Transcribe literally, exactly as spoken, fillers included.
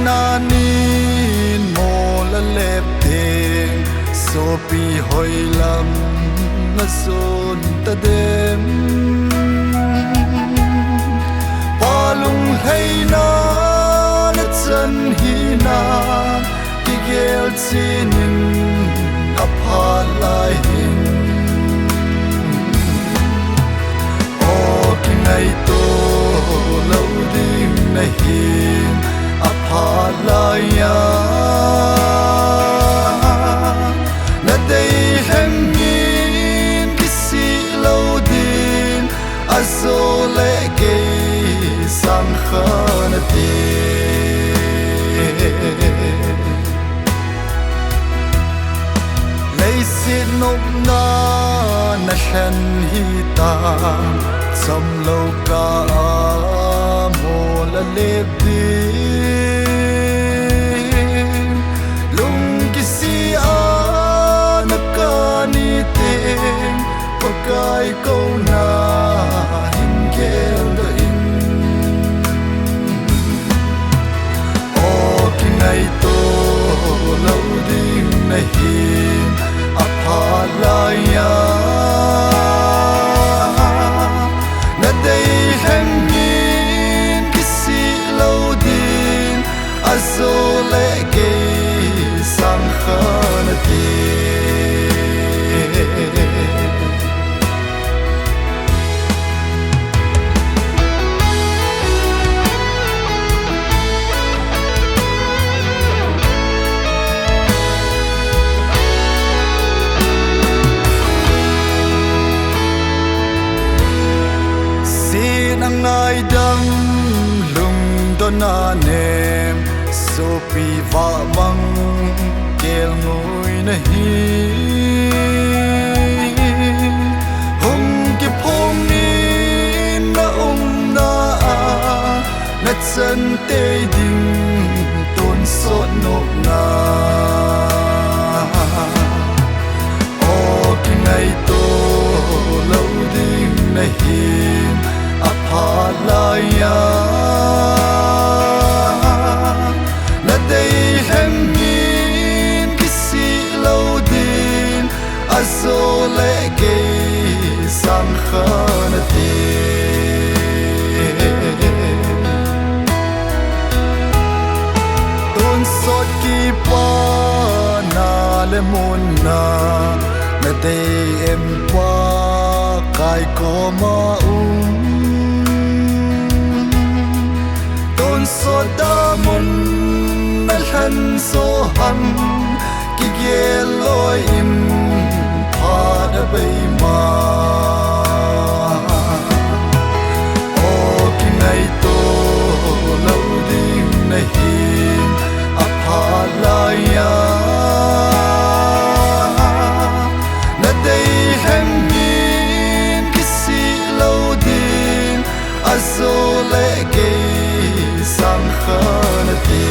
Nanin mol a lep teng, sopi hoilam na sun ta dem. Pa lunglhaina na chan hina, kigel chinin a pha lai hin. O kingaito lo ding na hin a pha lai a. Na dei lhem in kisih lo ding a zo le kei sang kha na ti. Leiset nopna na lhen hi ta, cham lo ka a mol a lep ding. Lung kisih a na ka ni teng, Pakai ko na hin gel doh in. O kingaito lo ding na hin a pha lai a. Na dei lhem in kisih lo ding a zo le kei sang kha na ti. Sin a ngaidam lungdon a nem, sopi vahmang kelngoi na hi. Hung kiphong in na umna a, na chan tei ding tonsot nopna. O kingaito lo ding na hin a pha lai a. Na dei lhem in kisih lo ding a zo le kei sang kha na ti. Tonsot kipana le munna na dei em Pakai koma um. Tonsot a mun na lhan zo ham, kigel loi in pha na bei ma. O kingaito lo ding na hin a pha lai a. Na dei lhem in kisih lo ding a zo le kei sang kha na ti.